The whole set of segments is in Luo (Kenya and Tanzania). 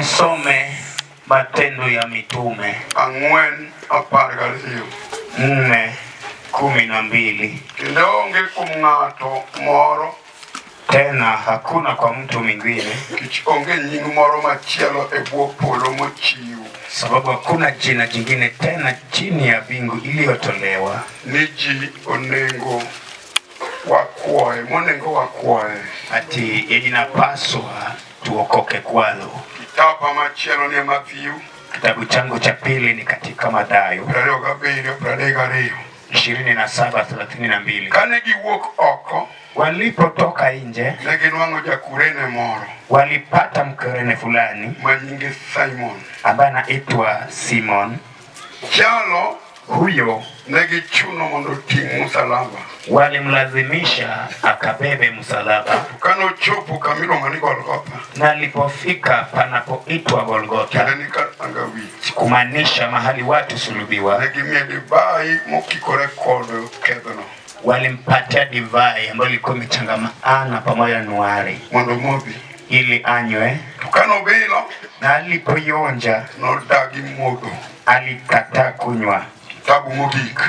Tusome Matendo ya Mitume 4:12. 4:12. Kendo onge kuom ng'ato moro. Tena hakuna kwa mtu mwingine, Kich onge nying moro machielo e bwo polo mochiw sababu hakuna jina jingine tena chini ya mbingu iliyotolewa ni ji onego wakwoe, monego wakwoe. Ati yenye inapaswa tuokoke kwalo. Kitapa machielo ni e Matthew Kitabu changu cha pili ni katika Mathayo 27 32. 27:32. Kane giwuok oko, Walipotoka nje, ne ginwang'o ja-Kurene moro walipata Mkurene fulani ma nyinge Simon. Ambaye anaitwa Simon. Jalo Huyo ne gichuno mondo oting' musalaba. Walimlazimisha akabebe msalaba, To kane ochopo kama iluongo ni Golgotha, na alipofika panapoitwa Golgotha, tiende ni kar nanga wich, kumaanisha mahali watu sulubiwa, ne gimiye divai mokikore kod kedhno walimpatia divai ambayo ilikuwa imechangamana pamoja na nuari mondo omodhi. Ili anywe, To kane obilo, na alipoionja nodagi modho. Alikataa kunywa. Kitabu mogik,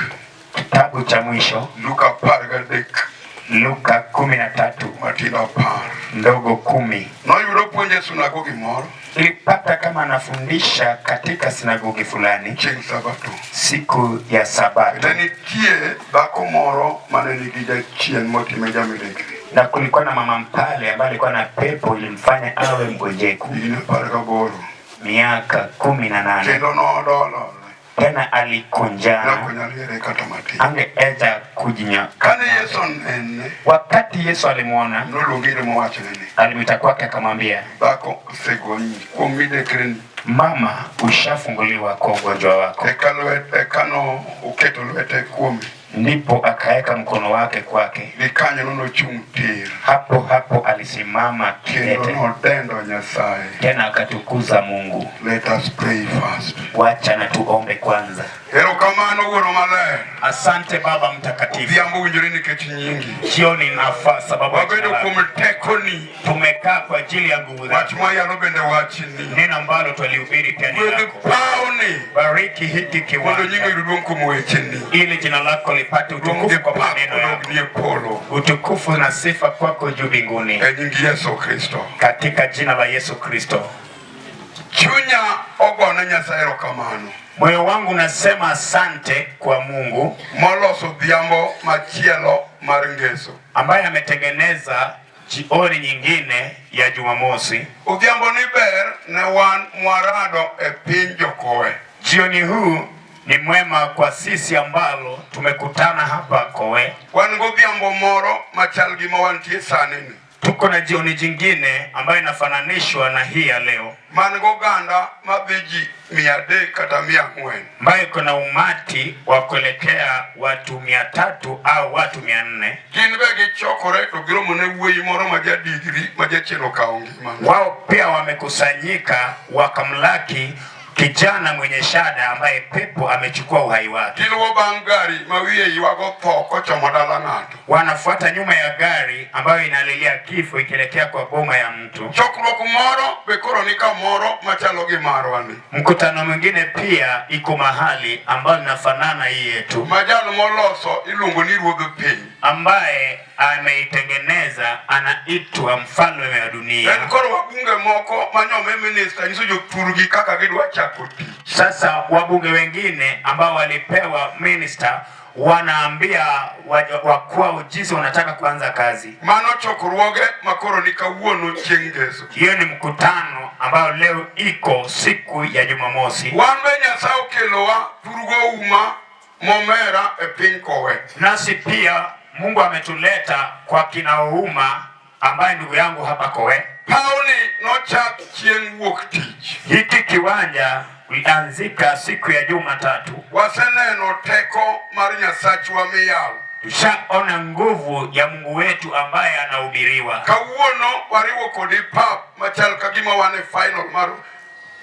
Kitabu cha mwisho, Luka 13, Luka 13 matindo 10. Ndogo 10. Noyudo puonjo e sunagogi moro Ilipata kama anafundisha katika sinagogi fulani chieng' Sabato. Siku ya Sabato, Ne nitie dhako moro mane nigi jachien motime jamidekre na kulikuwa na mama mpale ambaye alikuwa na pepo ilimfanya awe mgonjeku higni 18 miaka 18, kendo nodolore tena alikunjana, ne ok onyal yere kata matin. Angeweza kujinya. Kane Yesu onene, Wakati Yesu alimwona, noluonge ire mowachone ni, alimwita kwake akamwambia, "Dhako, osegonyi kuom midekreni." "Mama, ushafunguliwa kwa ugonjwa wako." Eka lwet eka no oketo lwete kuome. Ndipo akaweka mkono wake kwake. Gikanyono nochung' tir. Hapo hapo alisimama Kendo kidete, nodendo Nyasaye. Tena akatukuza Mungu. Let us pray first. Wacha na tuombe kwanza. Erokamano Wuoro maler. Asante Baba Mtakatifu. Odhiambo owinjore nikech nyingi. Jioni inafaa sababu ya jina Wabedo lako. kuom tekoni. Tumekaa kwa ajili ya nguvu Wach zako. mwayalo bende wachni. Neno ambalo twalihubiri pia ni Gwedh lako. pawni Bariki hiki mondo nyingi kiwanja oyud duong' kuom wecheni. Ili jina lako lipate Duong' gi utukufu kwa pak maneno yako. odogni e polo. Utukufu na sifa kwako juu mbinguni. E nying Yesu Kristo. Katika jina la Yesu Kristo. Chunya ogone Nyasaye erokamano. Moyo wangu nasema asante kwa Mungu Moloso odhiambo machielo mar ngeso. Ambaye ametengeneza jioni nyingine ya Jumamosi. Odhiambo ni ber ne wan mwarado e piny Jokowe. Jioni huu ni mwema kwa sisi ambalo tumekutana hapa Kowe. Wan godhiambo moro machal gi ma wantie sani ni. Tuko na jioni jingine ambayo inafananishwa na hii ya leo, Man goganda madhi ji 300 kata 400. Ambayo iko na umati wa kuelekea watu 300 au watu 400. Gin be gichokore to giromo ne wuoyi moro ma jadigri ma jachien okawo ngimane. Wao pia wamekusanyika wakamlaki kijana mwenye shada ambaye pepo amechukua uhai wake. Giluwo bang' gari ma wiye ywago tho kochomo dala ng'ato. Wanafuata nyuma ya gari ambayo inalilia kifo ikielekea kwa boma ya mtu. Chokruok moro be koro ni kamoro machalo gi marwa ni. Mkutano mwingine pia iko mahali ambayo inafanana hii yetu, Ma jal moloso iluongo ni ruodh piny. Ambaye ameitengeneza anaitwa mfalme wa dunia. En koro wabunge moko manyome minista nyiso jothurgi kaka gidwa chako tich. Sasa wabunge wengine ambao walipewa minister wanaambia wakwao jinsi wanataka kuanza kazi. Mano chokruoge makoro ni kawuono chieng' ngeso. Hiyo ni mkutano ambao leo iko siku ya Jumamosi. Wan be Nyasaye okelowa thurgo uma momera e piny Kowe. Nasi pia Mungu ametuleta kwa kinauma ambaye ndugu yangu hapa Kowe. Pawni nochak chieng' wuok tich. Hiki kiwanja ulianzika siku ya Jumatatu. Waseneno teko mar Nyasachwa miyalo. Tushaona nguvu ya Mungu wetu ambaye anahubiriwa. Kawuono wariwo kodi pap machal ka gima wan e final mar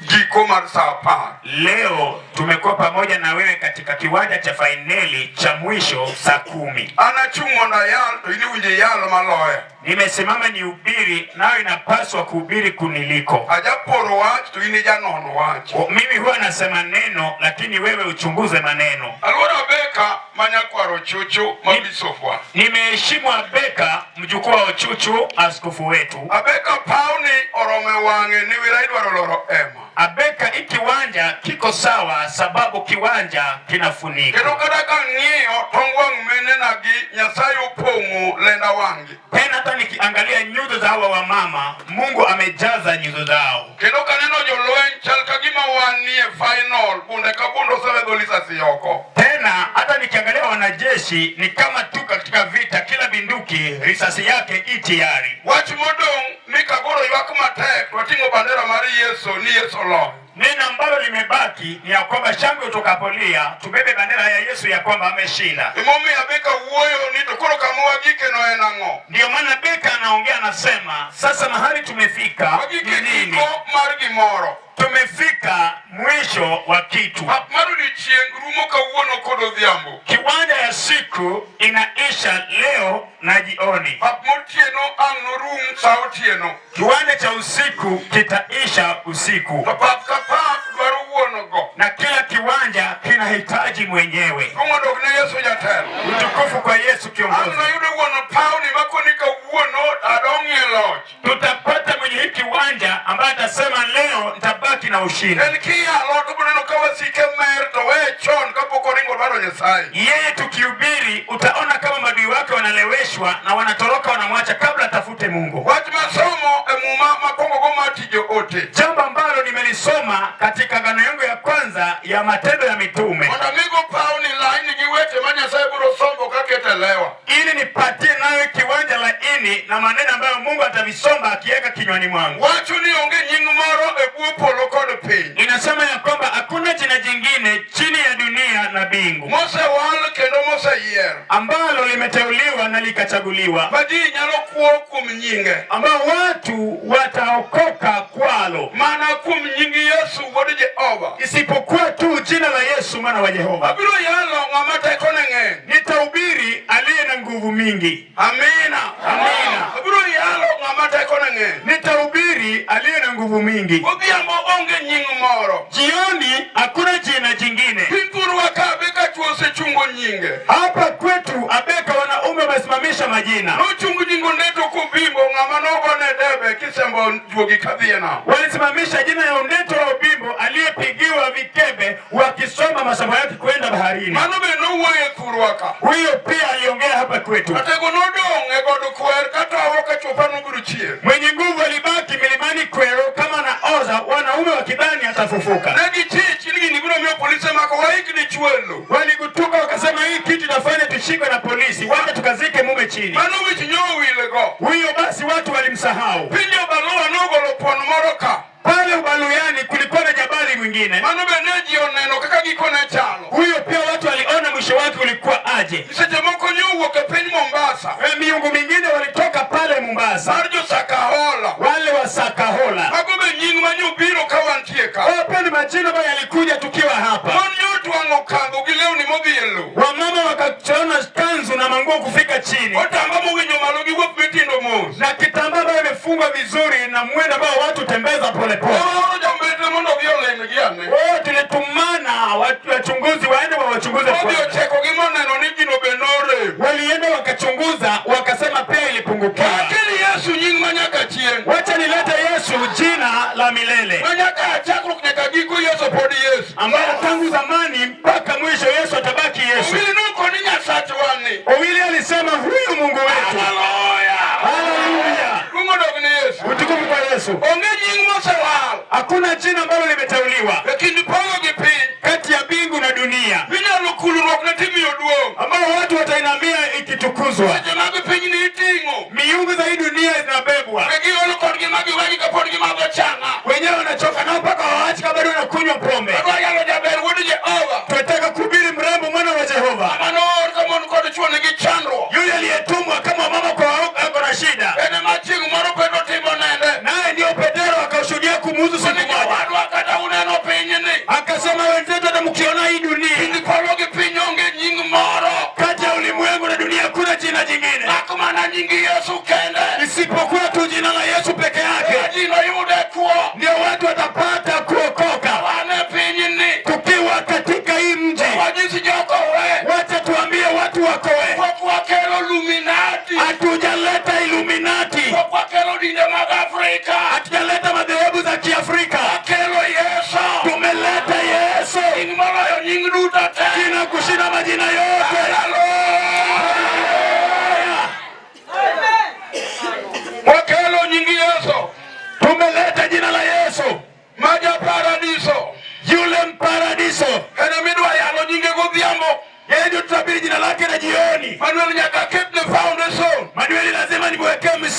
giko mar saa 10. Leo Tumekuwa pamoja na wewe katika kiwanja cha fainali cha mwisho saa 10. An achung' mondo ayal to in iwinjo iyal maloya. Nimesimama nihubiri, nayo inapaswa kuhubiri kuniliko. Ajaporo wach to in ijanon wach. Mimi huwa nasema neno, lakini wewe uchunguze maneno. Aluoro Abeka ma nyakwar Ochuchu ma bisopwa. Nimeheshimu Abeka, mjukuu wa Ochuchu, askofu wetu. Abeka pawni oromo e wang'e ni wira idwaro loro ema. Abeka, hii kiwanja kiko sawa, sababu kiwanja kinafunika. Kendo kata kang'iyo tong wang' minenagi Nyasaye opong'o lenda wang'gi. Tena hata nikiangalia nyuso za hawa wamama, Mungu amejaza nyuso zao. Kendo kaneno jolweny chal ka gima wanie final bunde ka bunde osewedho lisasi oko. Tena hata nikiangalia wanajeshi ni kama tu katika vita, kila binduki risasi yake i tayari. Wach modong' ni kagoro ywak matek to ating'o bandera mar Yesu ni Yesu oloyo. Neno ambalo limebaki ni ya kwamba shangwe utakapolia, tubebe bendera ya Yesu ya kwamba ameshinda. Emomiyo Abeka wuoyo ni to koro kama wagikeno en ang'o? Ndiyo maana Beka anaongea anasema, sasa mahali tumefika ni Wagike nini? giko mar gimoro. Tumefika mwisho wa kitu. Pap mar odiochieng' rumo kawuono kod odhiambo. Kiwanja ya siku inaisha leo na jioni. Pap motieno ang' norum sa otieno. Kiwanja cha usiku kitaisha usiku, To pap ka pap dwaro wuon go. na kila kiwanja kinahitaji mwenyewe. Duong' odog ne Yesu jatelo. Utukufu kwa Yesu Ang' kiongozi. noyudo wuon pawni makoni kawuono adong' e loch. Tutapata mwenye hii kiwanja ambaye atasema leo nitabaki na ushindi. En kiyalo to boneno ka wasike mer to weye chon kapok oringo dwaro Nyasaye. Yeye tukihubiri, utaona kama maadui wake wanaleweshwa na wanatoroka, wanamwacha kabla atafute Mungu. Wach masomo e muma makwongo go mar tij joote. Jambo ambalo nimelisoma katika agano yangu ya kwanza ya Matendo ya Mitume, Mondo amigo pawni laini gi weche ma Nyasaye biro sombo kakete lewa. ili nipatie nayo kiwanja laini na maneno ambayo Mungu atavisomba akiweka kinywani mwangu. Wacho ni onge nying moro e bwo polo kod piny. Inasema ya kwamba hakuna jina jingine chini ya dunia na mbingu Mosewal kendo moseyier. ambalo limeteuliwa na likachaguliwa, Ma ji nyalo kuo kuom nyinge. ambao watu wataokoka kwalo, Mana kuom nying Yesu wuod Jehova. isipokuwa tu jina la Yesu mwana wa Jehova. Abiro yalo ng'ama tekone ng'eny. Nitahubiri aliye na nguvu mingi. Amina. Amina. Abiro yalo ng'ama tekone ng'eny. Nitahubiri aliye na nguvu mingi. Odhiambo onge nying moro. Jioni hakuna jina jingine. Piny thurwa ka Abeka chuo osechungo nyinge. Hapa kwetu Abeka wanaume wamesimamisha majina, Nochung nying Ondeto kobimbo ng'ama nogone debe kisembo juogi kadhi e nam. walisimamisha jina ya Ondeto wa Ubimbo aliyepigiwa vikebe wakisoma mashamba yake kwenda baharini. Mano be nowuoyo e thurwa ka. Huyo pia aliongea hapa kwetu. Ratego nodong' e god kwer katowo ka chupa nobiro chier. Mwenye nguvu alibaki milimani Kwero kama naoza, wanaume wakidhani atafufuka. Ne gichich ni gini biro miyo polise mako waik dichuo e lo. Waligutuka wakasema, hii kitu inafanya tushikwe na polisi, wacha tukazike mume chini. Mano wich nyowilgo. Huyo basi watu walimsahau. Piny jobaluwa nogolo pon moro ka. Pale Ubaluyani kulikuwa na jabali mwingine, Mano be ne ji oneno kaka gikone chalo. huyo pia watu waliona mwisho wake ulikuwa aje. Seche moko nyowuok e piny Mombasa. Miungu mingine walitoka pale Mombasa, Mar jo Sakahola. wale wa Sakahola. Mago be nying ma nyobiro ka wantie ka. Wao pia ni majina ambayo yalikuja tukiwa hapa. Mon nyotwang'o kandho gi lewni modhi e lo. Wamama wakachona kanzu na manguo kufika chini Otamba mowinjo malo gi wuoth mitindo mos. na kitambaa ambayo imefungwa vizuri na mwendo ambao watu tembeza polepole. Waoro jombetre mondo odhi olemgi ane. Wao tulitumana wachunguzi waende wawachunguze. Odhi kwanza. ochekogi moneno ni gino be norem. Walienda wakachunguza, wakasema pia ilipungukiwa. Lakini Yesu nying ma nyaka chieng'. Wacha nilete Yesu, jina la milele Ma nyaka chakruok nyaka giko Yesu pod Yesu. ambayo tangu zamani mpaka mwisho Yesu atabaki Yesu. Owili nokoni Nyasachwa ni. Owili alisema huyu Mungu wetu. Haleluya. Haleluya, Duong' odog ne Yesu. utukufu kwa Yesu. Onge nying mosewal Hakuna jina ambalo limeteuliwa e kind polo gi piny kati ya mbingu na dunia minyalo kulruok ne timiyo duong'. ambao watu watainamia ikitukuzwa. Seche mag pinyni iting'o. Miungu za hii dunia zinabebwa, Be giol kodgi ma giwegi kapod gimadho chang'a. wenyewe wanachoka nao mpaka hawaachi kama bado wanakunywa pombe. Adwa yalo jaber wuod Jehova. Tunataka kuhubiri mrembo mwana wa Jehova, Ng'ama noor ka mon kod chwo nigi chandruok. yule aliyetumwa kama mama kwa ako na shida, En ema chieng' moro Petro timo nende. naye ndiyo Petero akashuhudia kumuhusu siku Ni moja, jowadwa kata uneno pinyni. akasema wenzetu, hata mkiona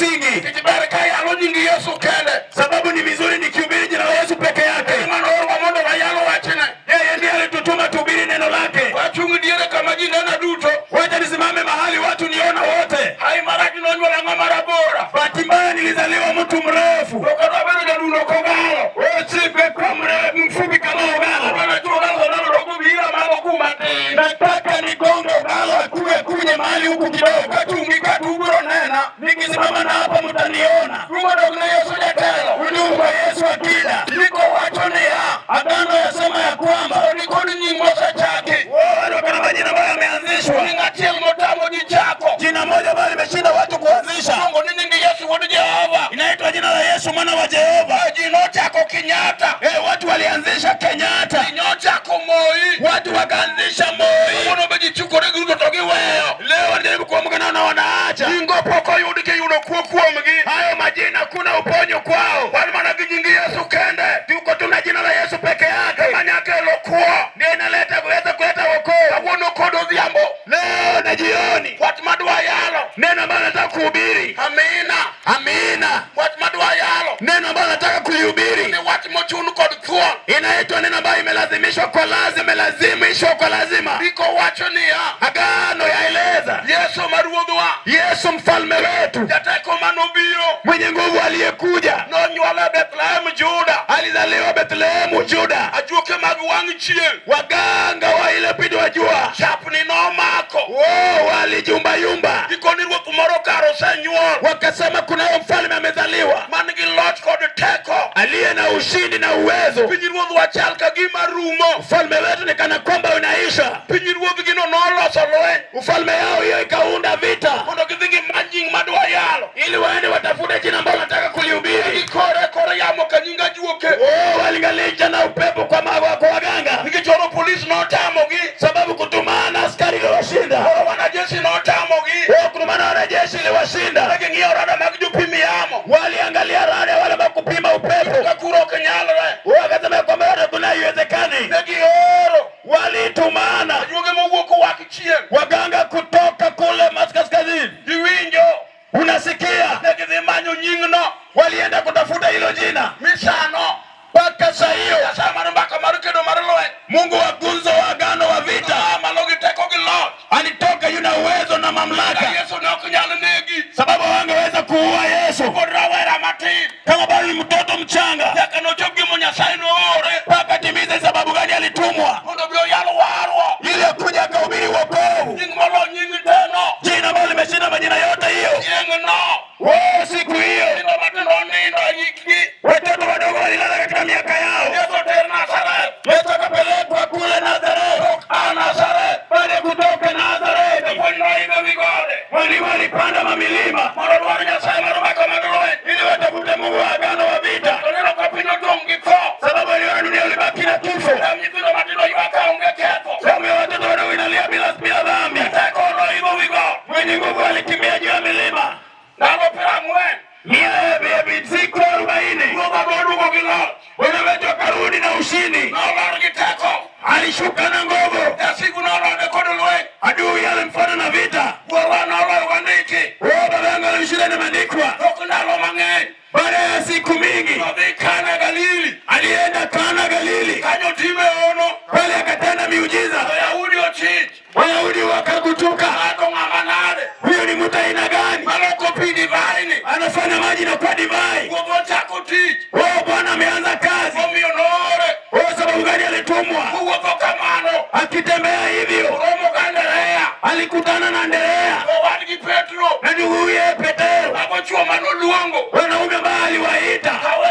msingi. Nikech ber ka yalo nying Yesu kende. Sababu ni vizuri nikihubiri jina la Yesu peke yake. Ema noorwa mondo wayal wachne. Yeye ndiye alitutuma tuhubiri neno lake. Wachung' diere kama ji nena duto. Wacha nisimame mahali watu niona wote. Hai marach nonyuola ng'ama rabora. Bahati mbaya nilizaliwa mtu mrefu. To kadwa bedo jadundo kogalo. Usipekuwa mfupi kama Ogalo. Adwa chuo Ogalo solano to gobira malo kuma tin. Nataka nigonge Ogalo akuwe kuje mahali huku kidogo. Kachungi ka tubiro nena. Nikisimama na hapa mtaniona. Dumo dok ne Yesu jatelo. Hudumu kwa Yesu akida. Ndiko wacho niya. Agano yasema ya kwamba Ni kod nying mosechaki. wao wakana majina ambayo yameanzishwa. Nying achiel motamo ji chako. Jina moja ambalo limeshinda watu kuanzisha Iluongo ni nying Yesu wuod Jehova. inaitwa jina la Yesu mwana wa Jehova. Ji nochako Kenyatta. Watu walianzisha Kenyatta, Ji nochako Moi. watu wakaanzisha Moi. Kawuono be ji chukore gi Ruto to giweyo. Leo wanajaribu kuamka nao na wanaacha Nyingo pok oyud kiyudo kuo kuomgi. hayo majina, kuna uponyo kwao. Wan mana gi nying Yesu kende. Tuko tuna jina la Yesu peke yake, Ema nyakelo kuo. ndio inaleta kuweza kuleta wokovu. Kawuono kod odhiambo. Leo na jioni, Wach madwa yalo. neno ambalo nataka kuhubiri, Amina. amina. Wach madwa yalo. Neno ambalo nataka kulihubiri Ni wach mochun kod thuon. inaitwa neno ambayo imelazimishwa kwa lazima, imelazimishwa kwa lazima. Ndiko wacho niya. Agano yaeleza Yesu ma ruodhwa. Yesu mfalme wetu Jateko manobiro. mwenye nguvu aliyekuja, Nonywole Bethlehem Juda. alizaliwa Bethlehemu Juda. Ajuoke mag wang' chieng'. Waganga wa ile pindi wa jua Chapni nomako. wao walijumbayumba, Gikoni ruoth moro kar osenyuol. wakasema kunayo mfalme amezaliwa Man gi loch kod teko. aliye na ushindi na uwezo. Piny ruodhwa chal ka gima rumo. Ufalme wetu ni kana kwamba unaisha. Piny ruodhgino noloso lweny. Ufalme yao hiyo ikaunda vita Mondo gidhi gimany nying madwa yalo. ili waende watafute jina ambalo nataka kulihubiri. Gikore kor yamo ka nying ajuoke. Oh, walingalisha na upepo kwa waganga, Nikech oro polis notamogi. sababu kutumana askari iliwashinda. Oro wanajeshi notamogi. Oh, kutumana wanajeshi iliwashinda. Ne ging'iyo rada mag jopim yamo. Waliangalia rada wale ambao kupima upepo, Ka kuro ok nyalre. wakasema ya kwamba yote kuna haiwezekani. Ne gioro. Walitumana Ajuoge mowuok owak chieng'. waganga kutoka kule kaskazini. Giwinjo. Unasikia, Ne gidhi manyo nyingno. walienda kutafuta hilo jina Misano. mpaka saa hiyo. Nyasaye mar mbaka mar kedo mar lweny. Mungu wa gunzo wa agano wa vita Aa malo gi teko gi loch. alitoka yuna uwezo na Ka mamlaka, Yesu ne ok nyal negi. sababu hawangeweza kuua Yesu Pod rawera matin. kama bado ni mtoto mchanga, Nyaka nochop gima Nyasaye noore. mpaka timize sababu gani alitumwa, Mondo obi oyal warruok. ili akuja akahubiri wokovu, Nying molo nying teno. jina ambalo limeshinda majina yote. Hiyo Chieng'no. wao siku hiyo Nyithindo matindo onindo e hikgi. watoto wadogo walilala katika miaka yao. Yesu oter Nazareth. Yesu akapelekwa kule Nazareti. Tok a Nazareth. Baada ya kutoka Nazareti, Jopuonj noidho wi gode. walimu walipanda mamilima Mondo odwar Nyasaye mar mbaka mag lweny. ili watafute Mungu wa agano wa vita, To neno ka piny odong' gi tho. sababu waliona dunia ulibaki na kifo. Remb nyithindo matindo ywak ka onge ketho. Damu ya watoto wadogo inalia bila dhambi. Jateko noidho wi got. Mwenye nguvu alikimbia juu ya milima Ndalo piero ang'wen. 140 siku. Ruodhwa noduogo gi loch. Bwana wetu akarudi na ushindi, Nolor gi teko. alishuka na nguvu. Jasigu nolone kod lweny. Adui alimfuata na vita. Wuorwa noloyo gondiki. Oh, baba yangu alimshinda, imeandikwa. Tok ndalo mang'eny. Baada ya siku mingi Nodhi Kana Galili. alienda Kana Galili, Kanyo time hono. pale akatenda miujiza. Wayahudi ochich. Wayahudi wakagutuka, Ng'ato ng'ama nade. huyu ni mtu aina gani? Maloko pi divai ni. Anafanya maji na kuwa divai. Wuodhwa ochako tich. Oh, Bwana ameanza kazi. Omiyo noore. Oh, sababu gani alitumwa? Kowuotho kamano. Akitembea hivyo Oromo gi Anderea. alikutana na Anderea Owadgi Petro. na nduguye Petero, Mago chwo manoluongo. wanaume ambao aliwaita Kawe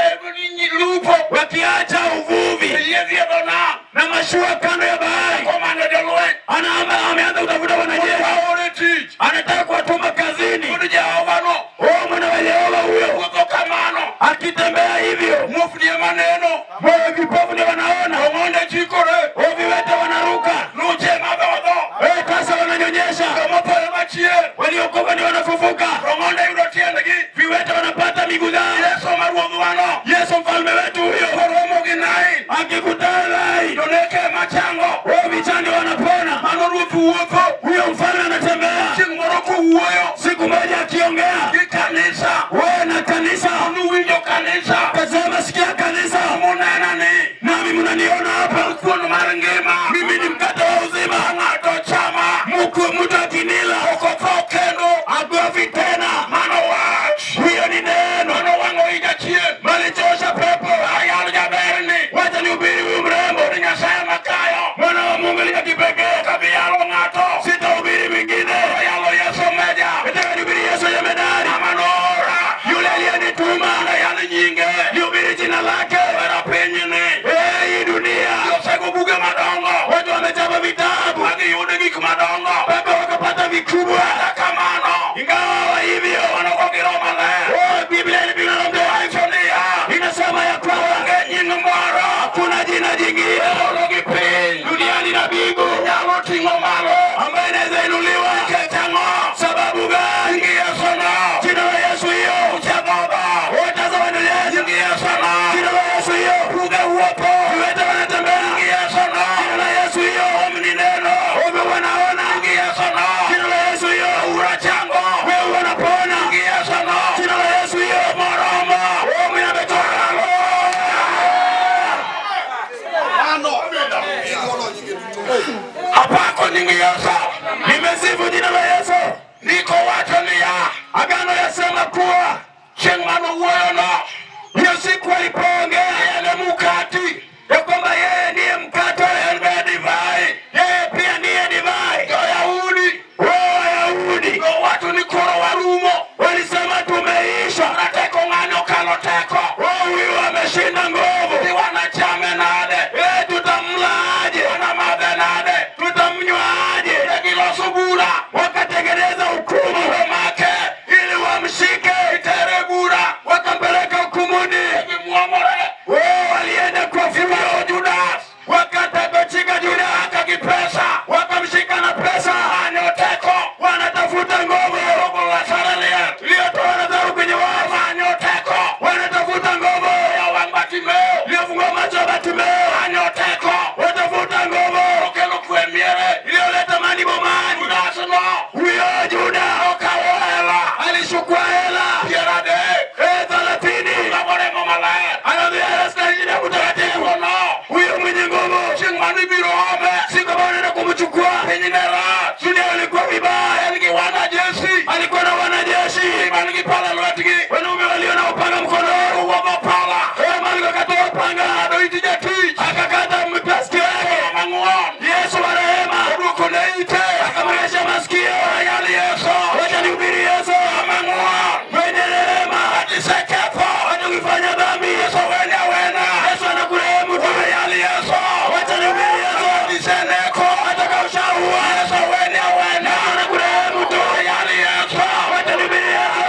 lupo. wakiacha uvuvi Yie dhi e dho nam. na mashua kando ya bahari. Komando jolweny. Anaamba ameanza kutafuta wanajeshi, Oore tich. anataka kuwatuma kazini. Wuod Jehova no. Oh, mwana wa Yehova huyo Wuotho kamano. akitembea hivyo, Muofni ema neno. moyo vipofu ndio wanaona, Ong'onde chikore. oh, viwete wanaruka, Luche ema dhodho. eh, tasa wananyonyesha, Jomotho ema chier. waliokufa ndio wanafufuka, Rong'onde yudo tiendgi. viwete wanapata miguu zao. Yesu ma ruodhwano. Yesu mfalme wetu huyo Koromo gi Nain. akikutana naye, Joneko ema chango. oh, vichani wanapona. Mano ruoth wuotho. Huyo mfalme anatembea. Chieng' moro kowuoyo Siku moja akiongea gi kanisa. mnaniona hapa, An kuon mar ngima. Mimi ni mkate wa uzima. Ng'ato chama. Mtu akinila Ok otho kendo. hakufi tena. Mano wach. Hiyo ni neno Mano wang'o i jachien. malichosha pepo. Ayal jaberni. Wacha nihubiri huyu mrembo, Ni Nyasaye makayo. Mwana wa Mungu aliye kipekee. Kabi yalo ng'ato. Sitahubiri mwingine, Ayalo Yesu meja. Nataka nihubiri Yesu jemedari, Amanora. Yule aliyenituma. Ayal nyinge. Nihubiri jina lake. Wera pinyni. Hey, hii dunia Osego buge madongo. Watu wamechapa vitabu Magiyudo gik madongo. Mpaka wakapata vikubwa. Kata kamano. Ingawa hivyo Mano ok giromo maler. Oh, Biblia ilipigwa na Wacho niya. Inasema ya kwamba Onge nying moro. Hakuna jina jingine Polo gi piny. Duniani na mbingu Nyalo ting'o malo. Ambaye inaweza inuliwa. Nikech ang'o? Sababu gani? Nying Yesu no. Jina la Yesu hiyo. Uchagoba. Wote wanaendelea. Nying Yesu no. Jina la Yesu hiyo. Ruge wuotho. Viwete wanatembea. Nying Yesu no. Jina la Yesu hiyo. Omni neno. Omni wanaona. Nying Yesu no. Jina la Yesu hiyo. Ura chango. Wewe wanapona. Nying Yesu no. Jina la Yesu hiyo. Moromo. Omni ametoka. Apako nying Yesu. Nimesifu jina la Yesu. Ndiko wacho niya. Agano yasema kuwa Chieng' manowuoyono. Hiyo siku alipoongea En e mkati. Ya kwamba yeye ndiye mkate, En be divai. Yeye pia ndiye divai. Jo-Yahudi. Wao Wayahudi Nowacho ni koro warumo. Walisema tumeisha. Rateko ng'ani okalo teko. Wao huyu ameshinda nguvu. Ni wanachame nade. Tutamla aje? Wanamadhe nade. Tutamnywa aje? Ne giloso bura. Wakatengeneza hukumu Omake. Ili wamshike. Gitere bura. Wakampeleka hukumuni. Gimuomore. Wao walienda kwa fujo. Judas. Wakatapachika Juda Aka gi pesa. Wakamshika na pesa. Manyo teko. Wanatafuta nguvu Rogo Lazaro liel. iliyotoa Lazaro kwenye wafu. Manyo teko. Wanatafuta nguvu Ya wang' Bartimeo. iliyofungua macho ya Bartimeo. Manyo teko. Watafuta nguvu Okelo kwe miere. iliyoleta amani bomani. Judas no. Huyo Juda Okawo hela. Alichukua hela 30. 30. Mago remo maler. Anadhihirisha jina mtakatifu. No. Huyo mwenye nguvu. Chieng' mane ibiro ome. Siku ambayo anaenda kumchukua. Piny ne rach. Dunia ilikuwa vibaya. En gi wanajeshi. Alikuwa na wanajeshi. Man gi pala lwetgi. Wanaume walio na upanga mkononi. Owuodho pala. Maliko akatoa upanga. Ng'ado it jatich. Akakata masikio yake. Mang'won. Yesu wa rehema. Oduoko ne ite. Akamrejesha masikio. Ayal Yesu. Wacha nihubiri Yesu. Mang'won. Mwenye rehema. Atiseketho. Wacha ukifanya dhambi. Yesu weni awena. Yesu anakurehemu tu. Ayal Yesu. Wacha nihubiri Yesu. Atiseneko. Hata kama ushaua. Yesu weni awena. Yesu anakurehemu tu. Ayal Yesu. Wacha nihubiri Yesu.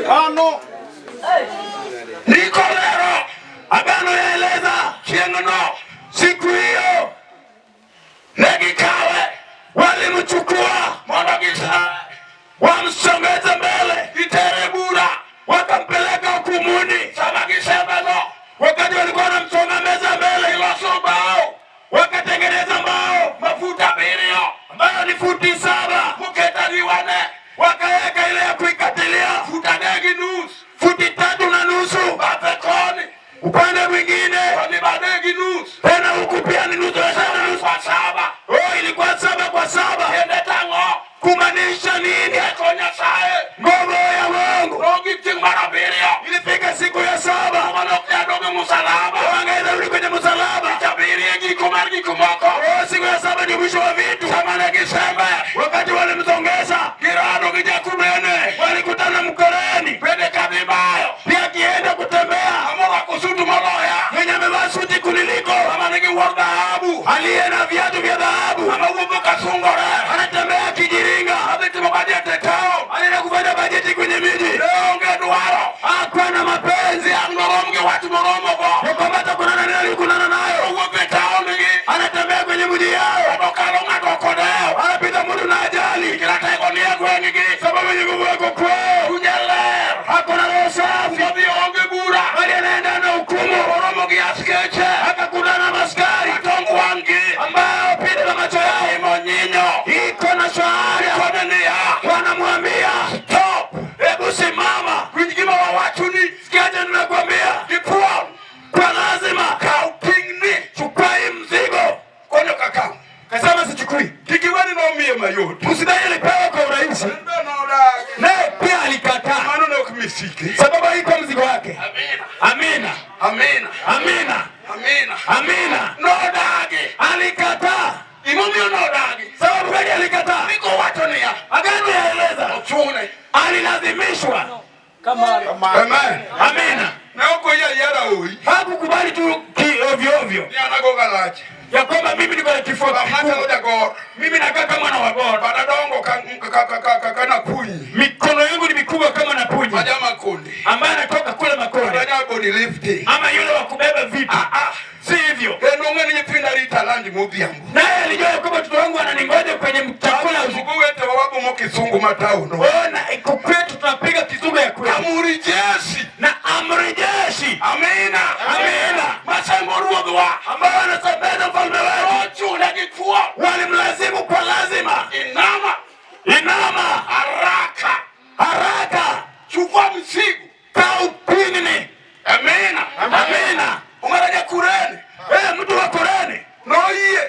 Hallelujah. Ndiko lero. Agano yaeleza Chieng'no. Siku hiyo Ne gikawe. Walimchukua Mondo gisaye. Wamsongeze mbele. Gitere bura. Wakampeleka hukumuni. Sama gisemeno. Wakati walikuwa wanamsonga meza mbele, Giloso bao. Wakatengeneza mbao Mafuta 7 ambayo ni futi 7. Moket ariwane. Wakaweka ile ya kuikatilia Fut 3.5. Futi 3.5. Bathe koni. Upande mwingine Koni be 3.5. Tena huku pia ni nusu ya nusu. Kwa 7. Oh, ilikuwa 7 kwa 7. Tiende tang'o. Kumaanisha nini? Teko Nyasaye. Nguvu ya Mungu. Nogik chieng' mar 7. Ilifika siku ya 7. Mano ok nyal dong' e musalaba. Wangeweza rudi kwenye msalaba. Tich 7 e giko mar gik moko. Oh, siku ya 7 ni mwisho wa vitu. Sama ne gisembe. Wakati walimsongesha, Girado gi jakumene. Walikutana mkoreni. Bende kadhi bayo. Pia akienda kutembea. Amorwako sutu moloya. Mwenye amevaa suti kuniliko. Ama nigi wuor dhahabu. Aliye na viatu vya dhahabu. Ama wuotho kasungore. Anatembea kijiringa. Adhi timo bajet e town. Anaenda kufanya bajeti kwenye miji. Ne onge dwaro. Hakuwa na mapenzi. Ang' norom gi wach moromogo. Ya kwamba hata kunana naye alikunana nayo. Owuok e town gi. Anatembea kwenye mji yao. Okalo ng'ato ok odewo. Anapita mtu na ajali. Ratego ni e gweng'gi. Sababu yenye nguvu yako kwao. Chunye ler. Hakuna roho safi. Odhi onge bura. Bali anaenda na hukumu. Oromo gi askeche. Akakutana na askari. Atong wang'gi. Ambao pinde la macho yao. Imo nyinyo. Iko na shahada. Kone niya. Wanamwambia Stop. Hebu simama. Winj gima wawachoni. Sikia ninakwambia. Amina. Amina. Amina. Amina. Nodagi. Alikataa. Gimomiyo nodagi. Sababu gani alikataa? Ndiko wacho niya. Agano yaeleza Ochune. alilazimishwa. Amen. Amina. Ne ok oyie ayiera oi. Hakukubali tu ovyo ovyo Ni an ago galach. ya kwamba mimi niko na kifua Machalo kikubwa, jagoro. mimi nakaa kama na wagoro, Bada dongo ka nakunyi. mikono yangu ni mikubwa kama napunyi Maja makundi. ambaye anatoka kule Makonde Kata ja body lifting. ama yule wa kubeba vitu, Ah ah. si hivyo? Kendo ong'e ni nyithinda rita lunch modhiambo. Naye alijua ya kwamba watoto wangu wananingoja kwenye chakula usiku. Uwete wawabumo kisungu matauno. Ona, iko kwetu tunapiga kizungu ya kwetu Amuri jeshi. na amri jeshi. Amina. Amina. Masembo ruodhwa. Ambao wanasembeza mfalme wetu Ochune gi thuon. walimlazimu kwa lazima, Inama. inama Haraka. haraka, Chukua mzigo. kaupinini. Amina. Amina. Ong'ara jakurene. Mtu wa Korene Noyie.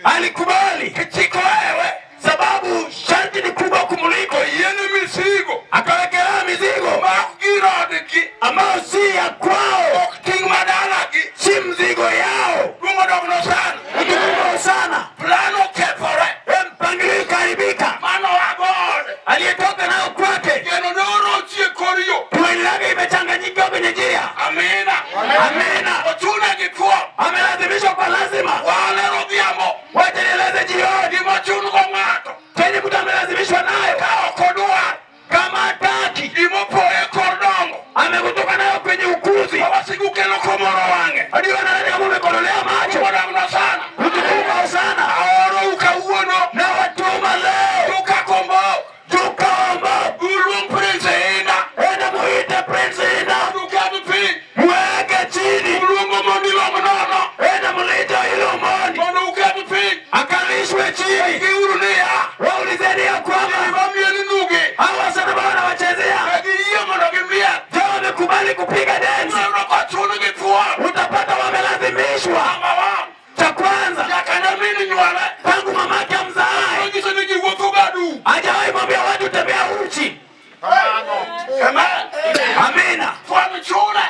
alikubali Kichiko wewe. sababu sharti ni kubwa kumuliko, Oyiene mizigo. akawekelea mizigo Mak girodgi. ambayo si ya kwao, Ok ting' madalagi. si mzigo yao. Duong' odokno sana. Utukufu sana, Plan okethore. Mpangilio ikaharibika. Mano wagode. Aliyetoka nayo kwake, Kendo norochi e kor yo. tumaini lake imechanganyika kwenye njia. Amina. Amina. Ochune gi thuon. Amelazimishwa kwa lazima. Walero odhiambo. Wacha nieleze jioni, Gima chun go ng'ato. chenye mtu amelazimishwa nayo, Ka ok odwar. kama hataki, Gimopoye e kor dongo. amekutoka nayo kwenye ukuzi. Wasigu kelo komoro wang'e. Hadi wanadhani kama umekololea macho. Duong' odokno sana. Utukufu sana. Aorou kawuono. Na watuma leo Duka kombo. tukaomba, Uluong Prince Inda. enda muite Prince Inda, Duka piny. mweke chini, Uluongo mondo ilom nono. enda mulite ile umoni, Mondo uket piny. akalishwe chini. Giuru niya. Waulizeni ya kwamba Gima nuge. hawa sana wanawachezea, Ne giyie mondo gimiel. je, wamekubali kupiga densi? Neno kochun gi thuon. Utapata wamelazimishwa. Number one. Cha kwanza, Nyaka ne min nywole. tangu mamake amzae Nonyiso ni ji wuotho gadum. hajawahi mwambia watu tembea uchi. Amen. Amina. Thuon chune.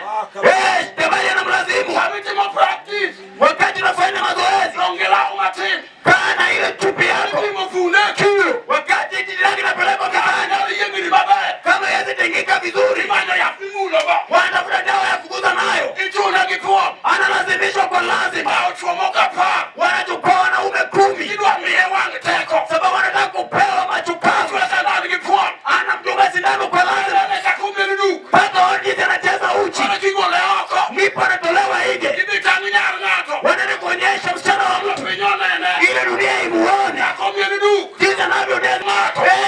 Tebali anamlazimu Sama itimo practice. wakati unafanya mazoezi, Donge law matin. kaa na ile chupi yako Itimo funde kilo. wakati jiji lake linapelekwa mitaani, Nyalo yiengni maber. kama haiwezi tingika vizuri, Imanyo yath mimulogo. wanatafuta dawa ya kuguza nayo. Ichune gi thuon. Analazimishwa kwa lazima, Bao chwo moko apar. wanachukua wanaume 10 Idwa miye wang' teko. sababu wanataka kupewa machukazo. Chwe sandan gi thuon. Anamdunga sindano kwa lazima, Anene kaka omiel duk. mpaka jinsi anacheza uchi, Mana kigole oko. ndipo anatolewa nje. Idhi tang' nyar ng'ato. Wanaenda kuonyesha msichana wa mtu Piny onene. ile dunia imuone Kaka omiel duk. jinsi anavyodance.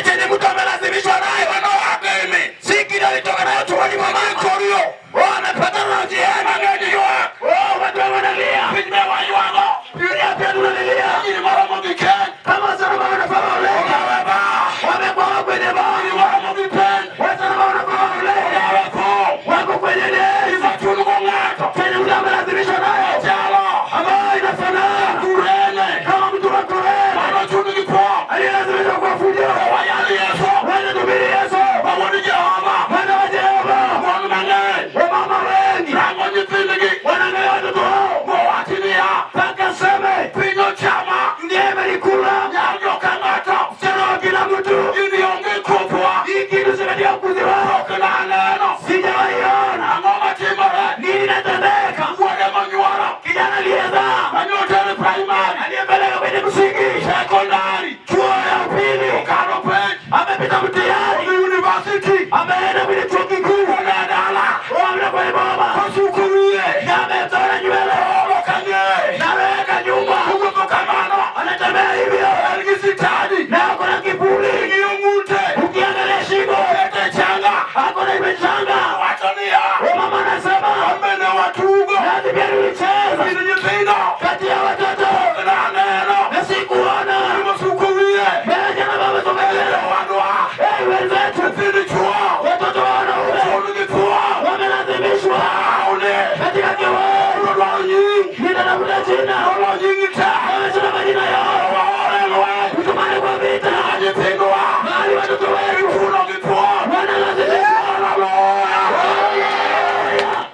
Chenye mtu amelazimishwa nayo, Mano wageme. si kitu alitoka nayo tumboni mwa mama. Korio. Wao wamepatana na njiani, Mang'eny ywak. wao watu wanalia, Piny be waywago. dunia pia tunalilia Ji moromo gi keny. kama sana mama wanafaa waoleke, Olawe ba. wamekwama kwenye Ji baa, moromo gi penj. wasana mama wanafaa waoleke, Olawe tho. wako kwenye deni. Gima chun go ng'ato. Chenye mtu amelazimishwa nayo Chalo. ambayo inafanana Kurene. kama mtu wa Korea Mano chun gi thuon. aliyelazimishwa kwa fujo. Wayal Yesu. Wanahubiri Yesu, Mawuod Jehova. mwana wa Jehova. Mon mang'eny. Wamama wengi Rango nyithindgi. wanaangalia watoto wao Mowach niya. mpaka seme Piny ochama. ndiye imelikula Nyar joka ng'ato. msichana wa kila mtu. Gini onge kopwa. Hii kitu si katika ukuzi wao, Ok naneno. sijawaiona. Ang'o matimore? Nini inatendeka? Wuode monywolo. Kijana aliyezaa Manyotere primary. aliyepeleka kwenye msingi, Secondary. chuo ya upili, Okalo penj. amepita mtihani, Odhi university. ameenda kwenye chuo kikuu, Wuode dala. wameenda kwenye boma Kosuko wiye. na ametoa nywele Olo kang'eye. na ameweka nyumba, Owuotho kamano. anatembea hivyo En gi sitadi. na ako na kiburi. Ng'iyo ng'ute. Ukiangalia shingo Kete changa. ako na imechanga. Wacho niya. Mama anasema Wan bende watugo. nasi pia tulicheza Gin nyithindo. kati ya watoto Ok naneno. na sikuona Gimosuko wiye. mbele jana baba songa mbele. Owadwa. Hey, wenzetu Nyithind chuo. watoto wa wanaume Chun gi thuon. wamelazimishwa Aone. katika kiwango. Odwaro nying. Nitatafuta jina, Olo nying te. wamesema majina yao, Waore lweny. kutumane kwa vita Nyithindwa. mahali watoto wetu Ichuno gi thuon. wanalazimishwa. Haleluya.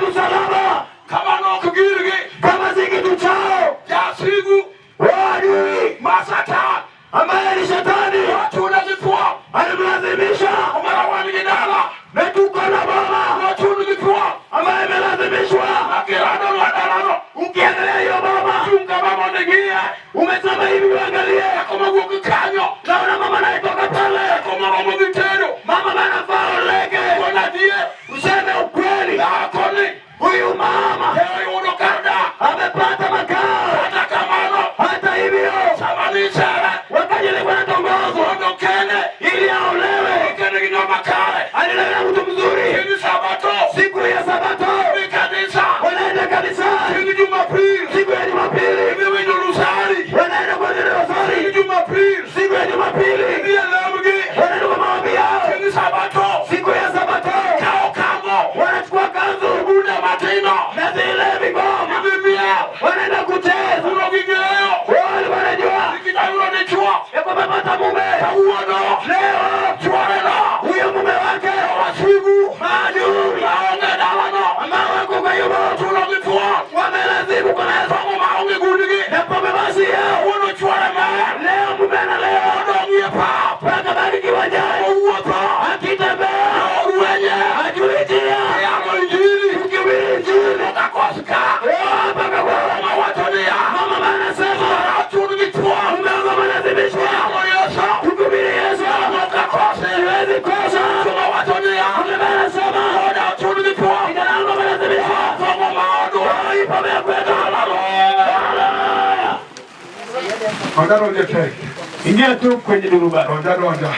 msalaba. Kama nok girgi. Kama si kitu chao, Jasigu wao adui ma Satan ambaye ni shetani nochune gi thuon. alimlazimisha, Omera wan gi dala. na tuko na baba Nochun gi thuon. ambaye amelazimishwa. Makiradonwa dalano. Ukiangalia hiyo baba, Chung kama mondo ing'iye. umesema hivi, uangalie, Nyako mawuok kanyo. naona mama anayetoka pale, Nyako moromo gi tedo. mama anafaa oleke, Kon adier. useme ukweli, Dhakoni huyu mama ne oyudo kar dak. amepata makao. Kata kamano, Hata hivyo, sama nisere, wakati alikuwa anatongozwa mondo kende, ili aolewe, okende gi joma kare. alilewa na mtu mzuri. Chieng' Sabato, Siku ya Sabato dhi kanisa. wanaenda kanisani, Chieng' Jumapil, siku ya Jumapili idhi winjo Lusari. wanaenda kwa ajili ya Chieng' rosari, Jumapil, siku ya Jumapili idhi e lambgi. wanaenda kwa maombi yao, Chieng' Sabato, siku ya Sabato ikawo kandho, wanachukua kanzu bunde matindo, na zile vigoma, idhi miel. wanaenda kucheza. Kuro ging'eyo, Wao walikuwa wanajua nikech ayudo dichuo, ya kwamba amepata mume kawuono, leo, chuoreno, huyo mume wake wasigu, maadui maonge dalano, ambao wako kwa hiyo boma chuno gi thuon, wamelazimu kwa nazo tong'o maonge gundgi, na pombe basi yao. kawuono chuore mer, Leo mume analewa odong'ie pap, mpaka baki kiwanjani, owuotho, akitembea orwenye, hajui njia, yamo injili, ukihubiri Injili okakos ka, Oh, mpaka kwa mama wacho niya, mama anasema achun gi thuon, mume wangu amelazimishwa yamo Yesu, kuhubiri Yesu, okakosi, siwezi kosa. mama wacho niya, Mume anasema oda ochun gi thuon, kijana wangu amelazimishwa, tong'o maodwa, Oh, ipo kwetu. Haleluya. Donja donja tek, Ingia tu kwenye duruba, donja donja.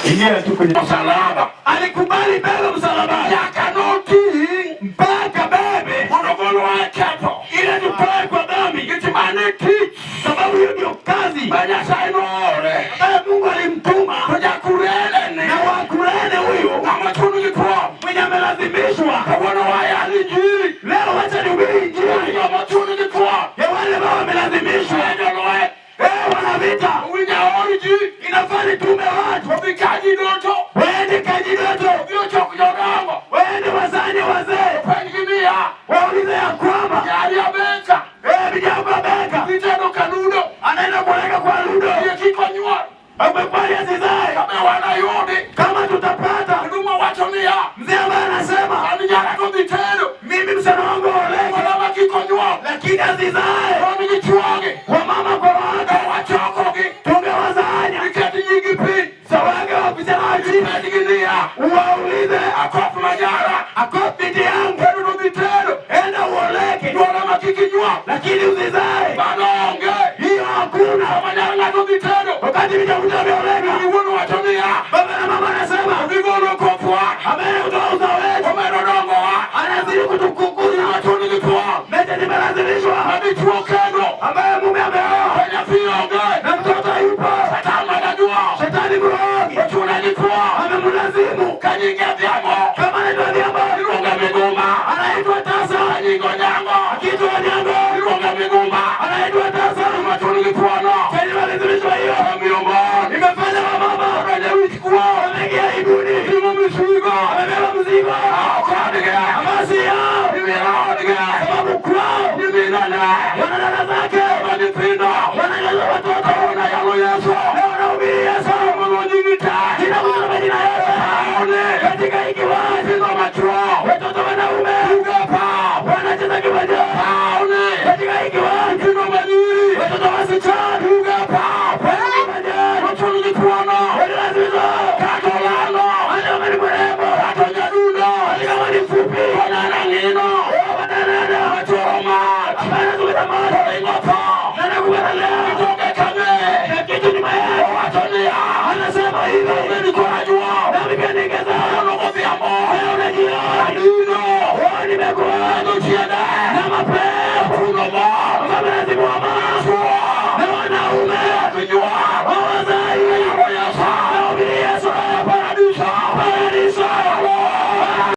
ingia tu kwenye Msalaba. Alikubali bebe msalabani Nyaka noting' mpaka bebe mondo ogolwa e ketho. ili tutoe kwa dhambi, Nikech mano e tich sababu hiyo ndio kazi ma Nyasaye noore. ambayo Mungu alimtuma To jakurene ni na Wakurene huyu ng'ama chuno gi thuon. mwenye amelazimishwa. Kawuono wayalo injili. Leo wacha nihubiri Injili Joma chuno gi thuon. ya wale ambao wamelazimishwa. E jolweny. Eh, wana vita, Owinjo aor ji. inafaa nitume watu Odhi Kajidoto. waende Kajidoto, Odhi ochok jodongo. waende wasanye wazee, Penjgi niya, waulize ya kwamba nyari Abeka eh, vijana Beka dhi tedo kaludo. anaenda kuoleka kwa Ludo, Yie kik onyuol. amekubali asizae. Kabe wanayudi. Kama tutapata Oduma wacho niya, mzee ambaye anasema an nyara to dhi tedo. mimi msichana wangu aoleke, Olama kik onyuol. lakini asizae, Wan gi chuogi. wamama kwa wake Wachokogi. tungewazanya Niket nyigi piny. sawage wa vijana wa chini, Penjgi niya, uwaulize akoth manyara. akop binti yangu, Tedo to dhi tedo. enda uoleke, Nyuola ma kik inyuol. lakini usizae. Mano onge. Hiyo hakuna. Sama nyar ng'ato dhi tedo. Wakati vijana wameoleka, Wuon wacho niya, baba na mama anasema odhi golo kothwa. ambaye kutoa uzao wetu Omedo dongowa. anazidi kutukukuza. Wachuno gi thuon. Mete nimelazimishwa, Madichuo kendo. ambaye mume ameoa To nyathi onge. na mtoto hayupo. Satan madajuo. Shetani mrogi Ochune gi thuon. amemlazimu. Ka nyinge dhiango. Kama anaitwa Dhiambo, Iluonge migumba. anaitwa tasa, Ka nyinge onyango. akiitwa Onyango Iluonge migumba. anaitwa tasa. Wachuno gi thuono. Chenye walazimishwa hiyo Omiyo mon. imefanya wamama Odonjo e wich kuo. wameingia ibuni, Ting'o misigo. wamebeba mzigo Kodgi. amasi yao, Nyimine odgi. sababu kwao Nyiminene. wana dada zake, Wana nyithindo. wananyanyua watoto. Kawuono ayalo Yesu. Leo nahubiri Yesu, Mondo nyingi te. ninakuja na majina yote Aone. katika hiki kiwanja. Nyithindo machuo. Watoto wanaume Tugo e pap. wanacheza kiwanja Aone. katika hiki kiwanja, Nyithindo manyiri. watoto wasichana Tugo